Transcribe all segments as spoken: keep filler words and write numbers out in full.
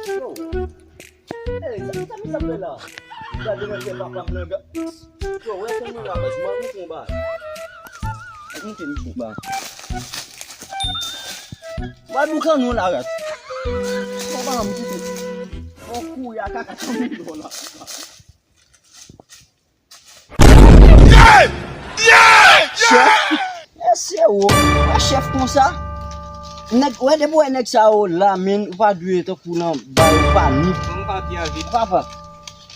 Yo. Ey, sa, sa misye ap fè la? Gade nan kè papa m nan, ga-, yo, wè sa nou la, baz, mwen moute yon ba. Moute misye yon ba. Mwen boukan nou la, rat. Mwen pa janm kite. Mwen kouri a kaka tanmi do la. Chèf! Mesye, wo, wè chèf konsa. Nèg, wè, depi w wè nèg sa yo la, men, ou pa dwe tankou nan ba yo panik. Ban m papye a vit. Papa.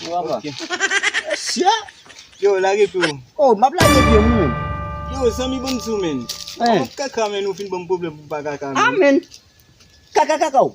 Papa. Ok. Mesye! Yo, lage pye w. Oh, m ap lage pye m, wi, men. Yo, zanmi, ban m di w, men. Hein. Ou kaka, men, ou fin ban m pwoblèm pou pa kaka, men. Ah, men. Kaka, kaka w.